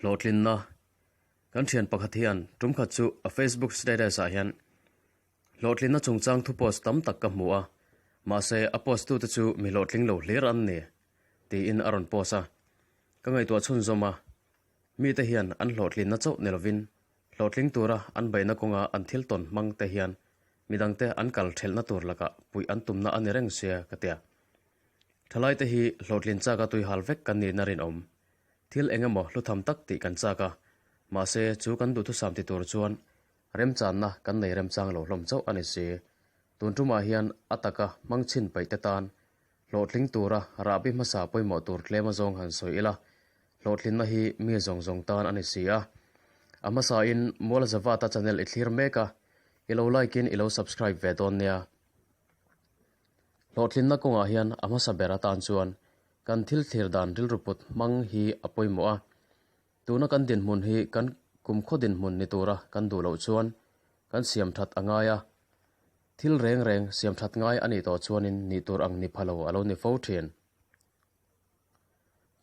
Hlawhtlinna Kan thian pakhat hian tum khat chu a Facebook status ah hian hlawhtlinna chungchang thu post tam tak ka hmu a, mahse a post tute chu mi hlawhtling lo hlir an ni tiin a rawn post a. Ka ngaihtuah chhunzawm a, mite hian an hlawhtlinna chauh ni lovin hlawhtling tura an beihna kawnga an thil tawn hmang te hian midangte an kal thelhna tur lakah puih an tumna a ni reng sia ka tia. Thalaite hi hlawhtlin chaka tuihal vek kan nihna rinawm. Thil eng emaw hlutham tak tih kan chak a, mahse chu kan duhthusam ti tur chuan remchanna kan nei remchang lo hlawm chauh a ni si. Tun tumah hian a taka hmang chhin paih te tan hlawhtling tura rahbi hmasa pawimawh tur tlem a zawng han sawi ila, hlawhtlinna hi mi zawng zawng tan a ni si a. A hmasain Mualzavata channel i thlir mek a, i lo like in i lo subscribe ve dawn nia. Hlawhtlinna kawngah hian a hmasa ber atan chuan kan thil thlir dan rilru put hmang hi a pawimawh a. Tuna kan dinhmun hi kan kumkhaw dinhmun ni tura kan duh loh chuan kan siam that a ngai a. Thil reng reng siam that ngai a nih tawh chuanin nih tur ang ni pha lo a lo ni fo thin.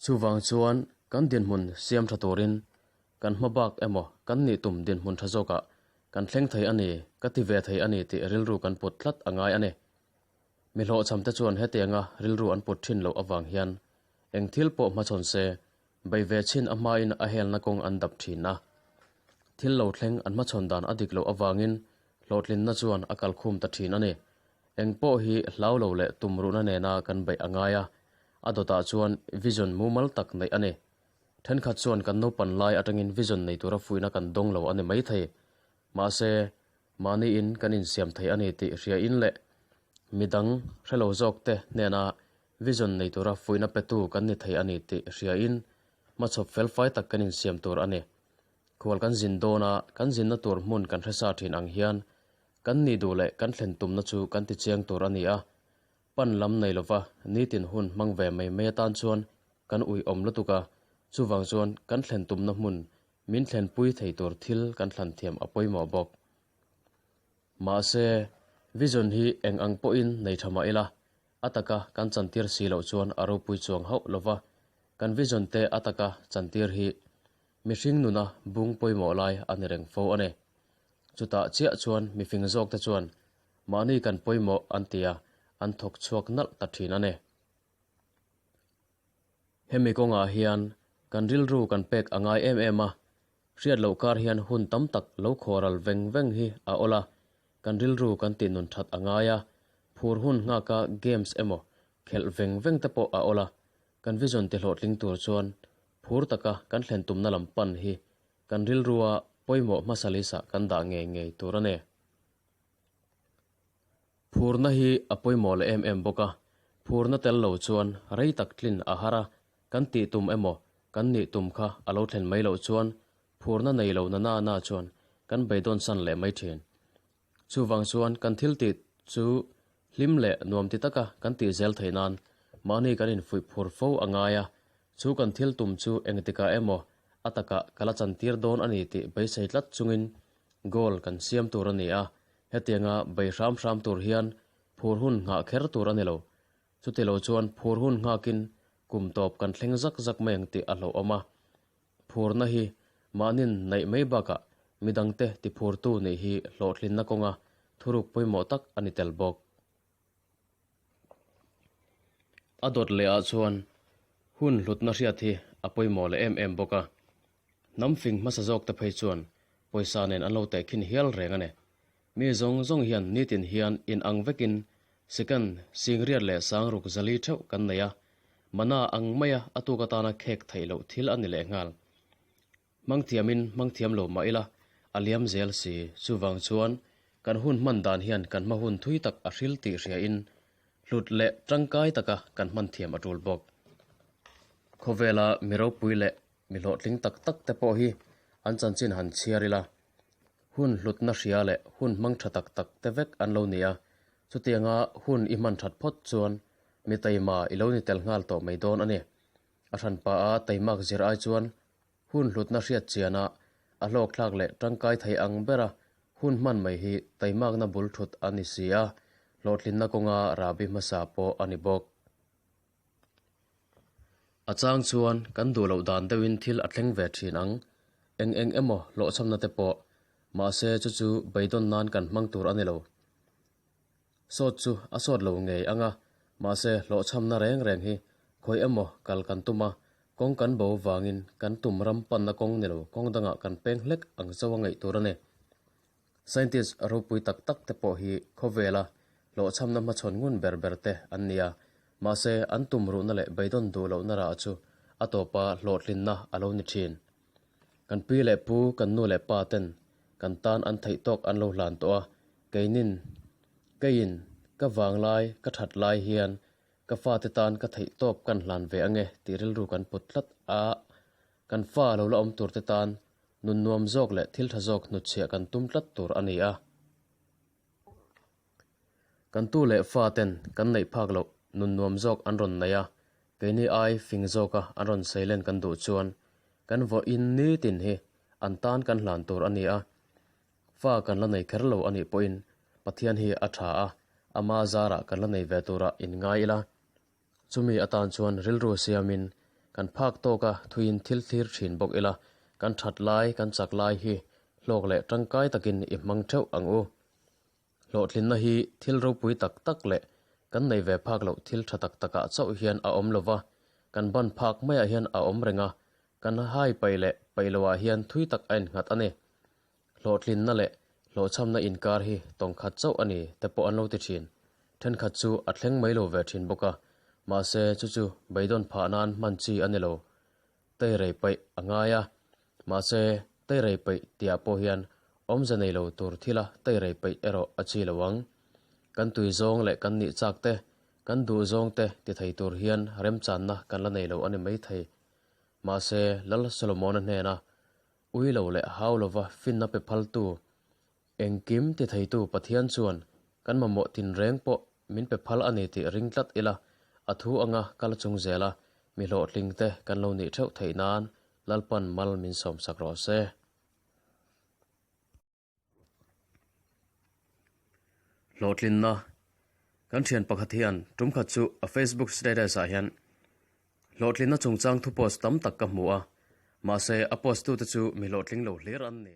Chuvang chuan kan dinhmun siam tha turin kan hma bak emaw kan nih tum dinhmun tha zawkah kan thleng thei a ni, ka ti ve thei a ni tih rilru kan put tlat a ngai a ni. Mi hlawhchham te chuan hetianga rilru an put thin loh avang hian eng thil pawh hmachhawn se bei ve chin a hmain a helna kawng an dap thin a. Thil lo thleng an hmachhawn dan a dik loh avangin hlawhtlinna chuan a kalkhum ta thin a ni. Eng pawh hi hlau lo leh tumruhna nena kan beih a ngai a, a dawtah chuan vision mumal tak neih a ni. Thenkhat chuan kan naupan lai atangin vision nei tura fuihna kan dawng lo a ni maithei. Mahse, mahniin kan insiam thei a ni tih hriain leh midang hrelo zawkte hnena vision nei tura fuihna petu kan ni thei a ni tih hriain hmachhawp felfai tak kan insiam tur a ni. Khual kan zin dawn a, kan zinna tur hmun kan hresa thin ang hian kan nih duh leh kan thlen tumna chu kan ti chiang tur a ni a. Pan lam nei lova nitin hun hmang ve mai mai atan chuan kan uiawm lutuk a, chuvang chuan kan thlen tumna hmun min thlenpui thei tur thil kan thlan thiam a pawimawh bawk. Mahse, vision hi eng ang pawhin nei tha mah ila, a taka kan chantir si loh chuan a ropui chuang hauh lova, kan vision te a taka chantir hi mihring nuna bung pawimawh lai a ni reng fo a ni. Chutah chiah chuan mifing zawkte chuan mahni kan pawimawh an ti a, an thawk chhuak nalh ta thin a ni. Hemi kawngah hian kan rilru kan pek a ngai em em a, hriat loh kar hian hun tam tak lo khawral veng veng hi a awl a, kan rilru kan tih nun that a ngai a, phur hun nghaka games emaw khelh veng veng te pawh a awl a, kan vision ti hlawhtling tur chuan phur taka kan thlen tumna lam pan hi kan rilrua pawimawh hmasa lisa kan dah ngei ngei tur a ni. Phurna hi a pawimawh leh em em bawk a, phurna tel lo chuan rei tak tlin a har a, kan tih tum emaw kan nih tum kha a lo thlen mai loh chuan phurna nei lo na na na chuan kan beidawn san leh mai thin. Chuvang chuan kan thil tih chu hlim leh nuam ti taka kan tih zel theih nan mahni kan infuih phur fo a ngai a, chu kan thil tum chu engtikah emaw a takah ka la chantir dawn a ni tih beisei tlat chungin goal kan siam tur a ni a, Hetianga bei hram hram tur hian phur hun nghah kher tur a ni lo. Chuti lo chuan phur hun nghakin kum tawp kan thleng zak zak mai ang tih a hlauhawm a. Phurna hi mahnin neih mai bakah midangte tiphurtu nih hi hlawhtlinna kawnga thuruk pawimawh tak a ni tel bawk. A dawt leh ah chuan hun hlutna hriat hi a pawimawh leh em em bawk a. Hnam fing hmasa zawk te phei chuan pawisa nen an lo tehkhin hial reng a ni. Mi zawng zawng hian nitin hian in ang vekin second singriat leh sangruk zali theuh kan nei a, mana ang maia a tuk atana khek theih loh thil a ni lehnghal. Hmangthiamin hmangthiam lo mah ila, a liam zel si. Chuvang chuan kan hun hman dan hian kan hma hun thui tak a hril tih hriain hlut leh tangkai taka kan hman thiam a tul bawk. Khawvela mi ropui leh mi hlawhtling tak tak te pawh hi an chanchin han chhiar ila, hun hlutna hria leh hun hmang tha tak tak te vek an lo ni a, chutianga hun i hman that phawt chuan mi taima i lo ni tel nghal tawh mai dawn a ni. A hranpa a taimak zir ai chuan hun hlutna hriat chiana a hlawkthlak leh tangkai thei ang bera hun hman mai hi taimakna bul thut a ni si a, hlawhtlinna kawnga rahbi hmasa pawh a ni bawk. A chang chuan kan duh loh dan deuhin thil a thleng ve thin ang, eng eng emaw hlawhchhamna te pawh, mahse chu chu beidawn nan kan hmang tur a ni lo. Sawt chu a sawt lo ngei ang a, mahse hlawhchhamna reng reng hi khawi emaw kal kan tum a, kawng kan bo vangin kan tum ram panna kawng ni lo kawng dangah kan peng hlek ang chauh a ngaih tur a ni. Scientist ropui tak tak te pawh hi khawvela hlawhchhamna hmachhawn ngun ber ber te an ni a, mahse an tum ruhna leh beidawn duh lohna rah chu a tawpa hlawhtlinna a lo ni thin. Kan pi leh pu, kan nu leh pa ten kan tan an theih tawk an lo hlan tawh a, keinin, keiin ka vanglai, ka that lai hian ka fate tan ka theih tawp kan hlan ve ange tih rilru kan put tlat a, kan fa lo la awm tur te tan Nun nuam zawk leh thil tha zawk hnutchhiah kan tum tlat tur a ni a. Kan tu leh fa ten kan neih phak loh nun nuam zawk an rawn nei a, keini ai fing zawka an rawn seilen kan duh chuan kan vawiin nitin hi an tan kan hlan tur a ni a. Fa kan la nei kher lo a nih pawhin Pathian hi a tha a, ama zarah kan la nei ve turah inngai ila. Chumi atan chuan rilru siamin kan phak tawka thuiin thil thlir thin bawk ila, kan that lai, kan chak lai hi hlawk leh tangkai takin i hmang theuh ang u. Hlawhtlinna hi thil ropui tak tak leh kan nei ve phak loh thil tha tak takah chauh hian a awm lova, kan ban phak maiah hian a awm reng a, kan hai paih leh paih loah hian thui tak a innghat a ni. Hlawhtlinna leh hlawhchhamna inkar hi tawng khat chauh a ni te pawh an lo ti thin. Thenkhat chu a thleng mai lo ve thin bawk a, mahse chu chu beidawn phah nan hman chi a ni lo. Teirei paih a ngai a, mahse teirei paih tihah pawh hian awmze nei lo tur thila teirei paih erawh a chi lo ang. Kan tui zawng leh kan nih chak te, kan duh zawng te ti thei tur hian remchanna kan la nei lo a ni maithei. Mahse Lal Solomona hnena Ui lo leh hau lova finna pe phaltu, engkim ti theitu Pathian chuan kan mamawh tinreng pawh min pe phal a ni tih ring tlat ila, a thu anga kal chung zela mi hlawhtling te kan lo nih theuh theih nan Lalpan mal min sawmsak rawh se. Hlawhtlinna Kan thian pakhat hian tum khat chu a Facebook status ah hian hlawhtlinna chungchang thu post tam tak ka hmu a, mahse a post tute chu mi hlawhtling lo hlir an ni.